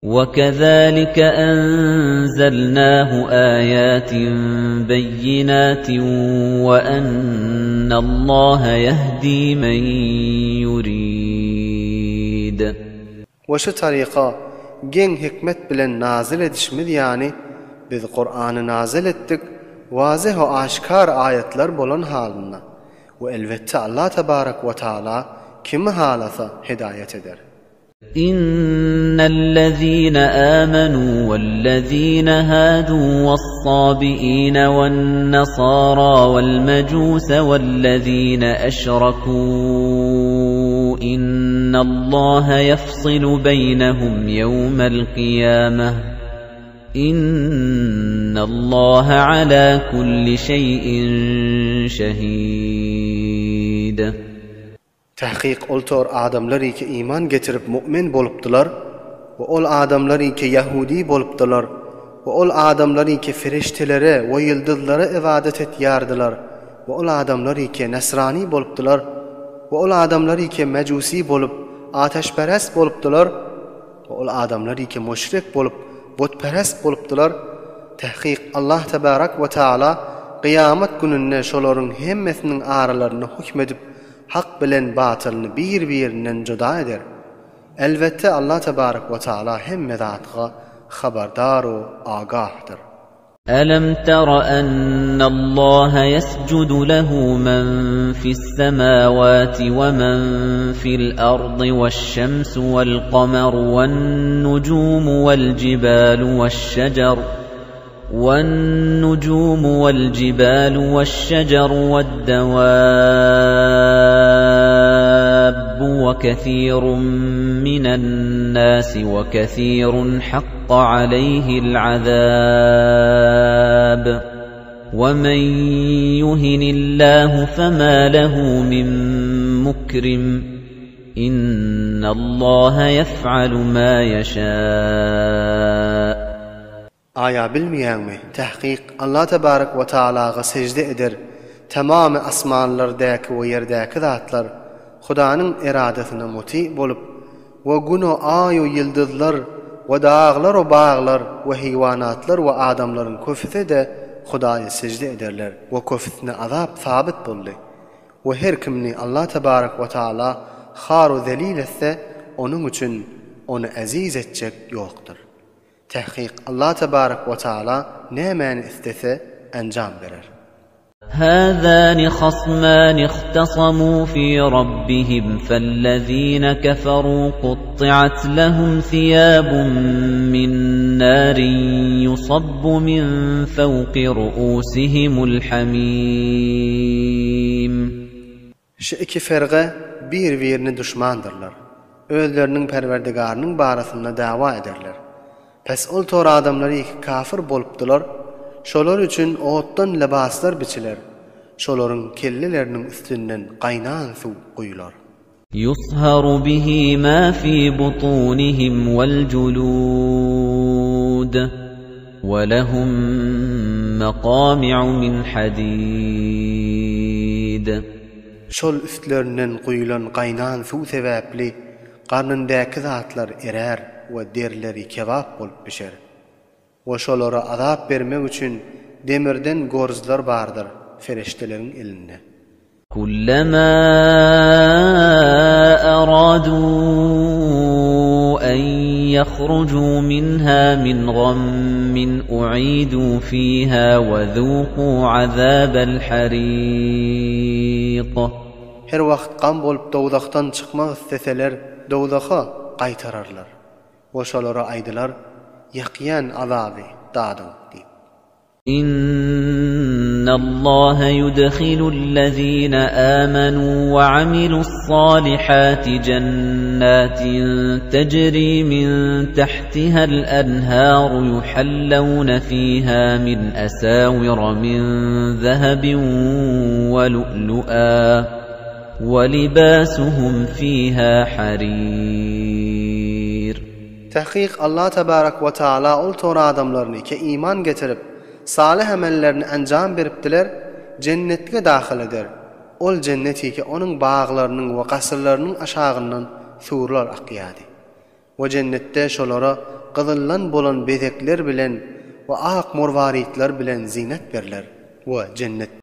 وَكَذَلِكَ أَنزَلْنَاهُ آيَاتٍ بَيِّنَاتٍ وَأَنَّ اللَّهَ يَهْدِي مَن يُرِيدُ. We şu taryka geň hikmet bilen nazyl edişimiz ýany biz Kurany nazyl etdik wazyh we aşkar aýatlar bolan halynda we elbetde Allah tebarek we taala kimi halasa hidaýet eder. Innellezine âmenû wellezine hâdû wes-sâbiîne wen-nesârâ wel-mejûse wellezine eşrekû innallâhe ýefsilu beýnehum ýewmel-kyýâmeh. Innallâhe alâ kulli şeýin şehîd. Tahkyk ol tor adamlar iki iman getirip mu'min bolupdylar we ol adamlar iki ýahudi bolupdylar we ol adamlar iki feriştelere we ýyldyzlara ybadat etýärdiler we ol adamlar iki nasrani bolupdylar we ol adamlar iki mejusi bolup ateşperest bolupdylar we ol adamlar iki müşrik bolup butperest bolupdylar Tahkyk Allah tebarek we taala gyýamat gününde şolaryň hemmesiniň aralarynda hükm edip Hak bilen batylyny bir-birinden juda eder. Elbetde Allah tebarek we taala hemme zatga habardar-u agahdyr. Elem tera ennallaha yesjudu lehu men fis-semawati we men fil-ardy weş-şemsu wel-kameru wen-nujumu wel-jibalu weş-şejeru وَالنُّجُومُ وَالْجِبَالُ وَالشَّجَرُ وَالدَّوَابُّ وَكَثِيرٌ مِّنَ النَّاسِ وَكَثِيرٌ حَقَّ عَلَيْهِ الْعَذَابُ وَمَن يُهِنِ اللَّهُ فَمَا لَهُ مِن مُّكْرِمٍ إِنَّ اللَّهَ يَفْعَلُ مَا يَشَاءُ. Aýa bilmeýäňmi, tahkyk Allah tebarek we taalaga sežde eder tamamy asmanlardäki we ýerdäki zatlar Hudanyň eradasyna muty bolup we gün-o aý-u ýyldyzlar we daglar-u baglar we heýwanatlar we adamlaryň köpüsi-de Hudaýa sežde ederler we köpüsine azap sabyt boldy we her kimni Allah tebarek we taala har-u zelil etse onuň üçin ony eziz etjek ýokdur. Tahkyk Allah tebarek we taala nämäni islese enjam berer. Hâzâni hasmâni ihtasamû fî rabbihim fellezîne keferû kutti'at lehum thiyâbun min nârin yusabbu min fewki ru'ûsihimul hamîm. Şu iki firga bir-birine duşmandyrlar. Özleriniň Perwerdigarynyň barasynda dawa ederler. Pes ol tor adamlary iki kafir bolupdylar, şolar üçin otdan lybaslar biçiler, şolaryň kelleleriniň üstünden gaýnan suw guýular. Ýusharu bihi ma fi butunihim wal julud we lehum maqami'u min hadid. Şol üstlerinden guýulan gaýnan suw sebäpli garnyndaky zatlar erär we derileri kebap bolup bişer. We şolara azap bermek üçin demirden gorzlar bardyr ferişdeleriň elinde. Kullama araduu en ýahrujuu minha min gammin uiduu fiha we zuquu azabal hariq. Her wagt gam bolup dowzahdan çykmak isleseler, dowzaha gaýtararlar. We şolara aýdylar, Ýakýan azaby dadyň diýip. Innallaha yudhilul-lezine amanu we amilu's-salihati jannatin tejri min tahtiha'l-enharu yuhallawna fiha min asawira min zehabin we lu'lu'a we libasuhum fiha harir. Tahkyk Allah tebarek we taala ol tor adamlaryny ke iman getirip, salyh emellerini enjam beripdiler, jennetge dahyl eder. Ol jennetike onuň baglarynyň we gasyrlarynyň aşagyndan surlar akýady. We jennetde şolara gyzyldan bolan bezekler bilen we ak murwaritler bilen zyýnat berler we jennet.